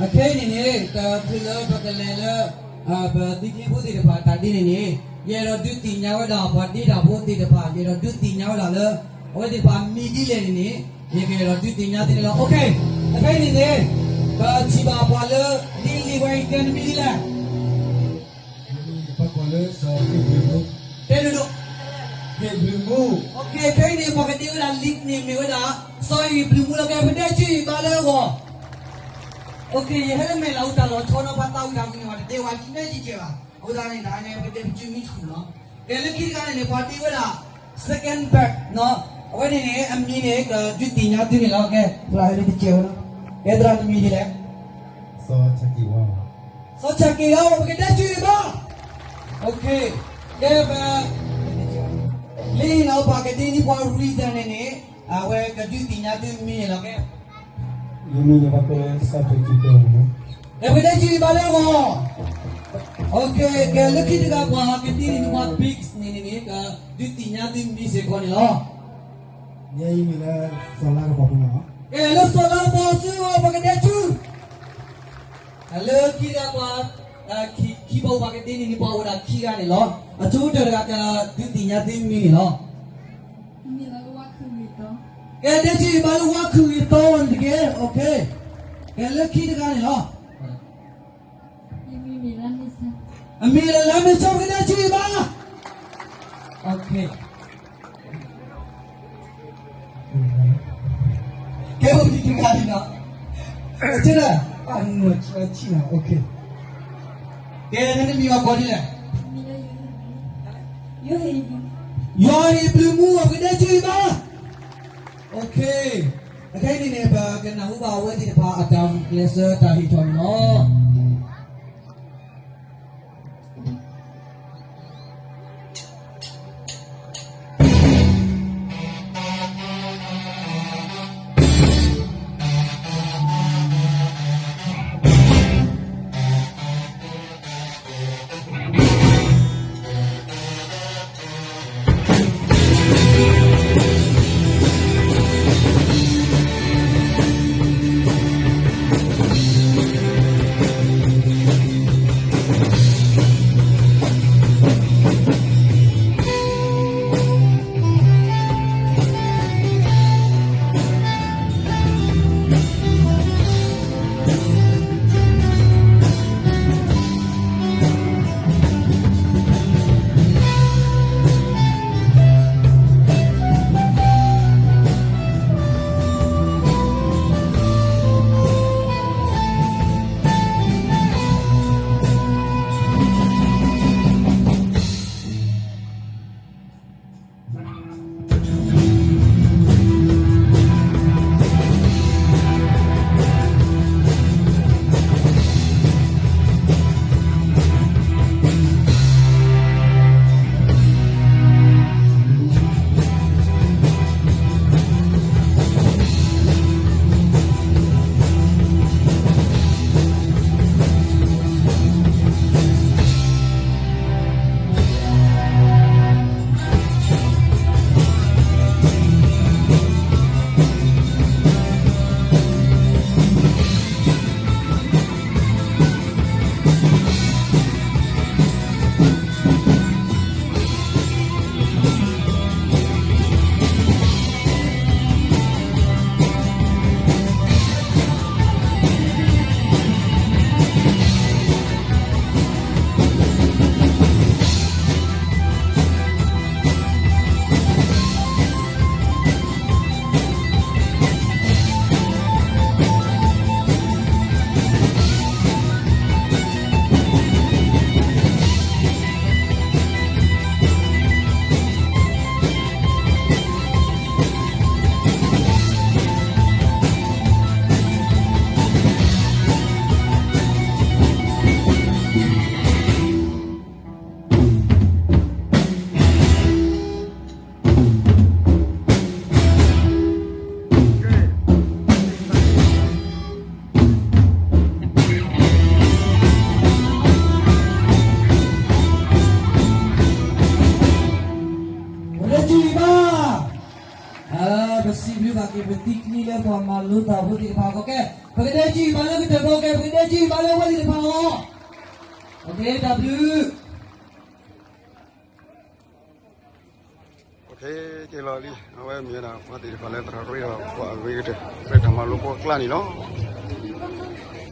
အခဲအံၤန့ၣ်န့ၣ် တချုးလၢပကလဲၤလၢ ပသုးက့ဖိသ့ၣ်တဖၣ်အတၢ်ဒ့န့ၣ်န့ၣ် ယအဲၣ်ဒိးဒုးသ့ၣ်ညါဝဲဒၣ်ပှၤဒ့တၢ်ဖိသ့ၣ်တဖၣ် ယအဲၣ်ဒိးဒုးသ့ၣ်ညါဝဲဒၣ်လၢ အဝဲသ့ၣ်တဖၣ်မံၤဒ်လဲၣ်န့ၣ်န့ၣ် ယကအဲၣ်ဒိးဒုးသ့ၣ်ညါသုန့ၣ်လီၤ. အခဲအံၤန့ၣ်န့ၣ် ပထံၣ်ဘၣ်ပှၤလၢ ဒ်လံာ်ဝဲအံၤကဲနမံၤဒ်လဲၣ်. တဲဒိၣ်ဒိၣ်. ခဲအံၤန့ၣ် ပှၤကဒ့ဝဲဒၣ်လံာ်န့ၣ်မ့ၢ်ဝဲဒၣ် စီၤဧ့ၤဘျုးမူလီၤ. ကဲ ပကဒဲစုအံၤဘၣ်လၢအဂီၢ်. ယဟဲလၢမဲာ်လးအူတၢ်လီၤဆီနီၤ ပှၤသးဝံၣ်တၢ်ဝံၤန့ၣ် ပှၤတဒဲဝဲဒ်န့ၣ်ကဲဘၣ်. အဃိသတးန့ၣ် တၢ်န့ၣ် ပကဒဲပစုမံဆူၣ်နီၤ. ကဲ လၢခံတခါန့ၣ်န့ၣ် ပှၤဒ့ဝဲဒၣ် second bag နီၤ. အဝဲန့ၣ်န့ၣ် အမံၤန့ၣ် ကဒုးသ့ၣ်ညါသုန့ၣ်လီၤ. ကဲ သရၣ်ဟဲလၢတကဲဝဲနီၤ. ကဲ သရၣ်နမံၤဒ်လဲၣ်. စီၤဆၣ်က့ၤဝါ. စီၤဆၣ်က့ၤဝါ ပကဒဲစုအံၤဘၣ်. ကဲ ပ လၢနီၤ ပှၤကဒ့န့ၢ်ပှၤ ribbon န့ၣ်န့ၣ် အဝဲကဒုးသ့ၣ်ညါသုမံၤန့ၣ်လီၤ. ကဲ ယမံၤန့ၣ် ပှၤကိးလၢစီၤပ့းတံၤကီၤန့ၣ်လီၤ. ကဲ ပကဒဲစုအံၤဘၣ်လၢအဂီၢ်. ကဲ လၢခံတဂၤ ပှၤကဒ့န့ၢ်ပှၤ beads န့ၣ်န့ၣ်န့ၣ် ကဒုးသ့ၣ်ညါသုမံၤစ့ၢ်ကီးန့ၣ်လီၤ. ယမံၤလၢ စီၤလါကပီၤဖိနီၤ. ကဲ လၢစီၤလါကပီၤစုအဂီၢ် ပကဒဲစု လၢခံတဂၤပှၤ ခံဘီပှၤကဒ့န့ၢ်န့ၣ် ပှၤအိၣ်ဒၣ်ခံဂၤန့ၣ်လီၤ. အဆိကတၢၢ်တဂၤ ကဒုးသ့ၣ်ညါသုမံၤန့ၣ်လီၤ. ကဲ ဒဲစုအံၤဘၣ်လၢ ဝါခုၣ်ဂ့ၤသီန့ၣ်တက့ၢ်. ကဲ လၢခံတဂၤန့ၣ်လီၤ. အမံၤလၢလါမ့ၤဆၢ ပကဒဲစုအံၤဘၣ်. ကဲ အိၣ်ဒံးတဂၤန့ၣ်နီၤ. ကဲ ကဲ နမံၤဘၣ်ကိးဒ်လဲၣ်. ယွၤဧ့ၤဘျုးမူ ပကဒဲစုအံၤဘၣ်. အခဲအံၤန့ၣ်န့ၣ် ပကနၢ်ဟူဘၣ်အဝဲသ့ၣ်တဖၣ်အတၢ်ဂုာ်ကျဲးစၢးတၢ်ဟ့ၣ်ထီၣ်န့ၣ်လီၤ. စံးဘျုးဘၣ်က့ၤပသံကျံလၢပှၤမၤလိသးဖိသ့ၣ်တဖၣ်အဂီၢ်ကဲ, ပကဒဲကံၣ်ဘါလၢကတၢၢ်ဖိကဲ, ပကဒဲကံၣ်ဘါလၢအဝဲသ့ၣ်တဖၣ်အဂီၢ်, တၢ်ဘျုး ကဲလီၤလံ အဝဲမ့ၢ်ဝဲဒၣ်ပှၤသ့ၣ်တဖၣ်လၢသရၣ်ရ့ဒီးပှၤအဂ့ၤကတၢၢ် လၢတၢ်မၤလိဖိအကျါန့ၣ်လီၤ.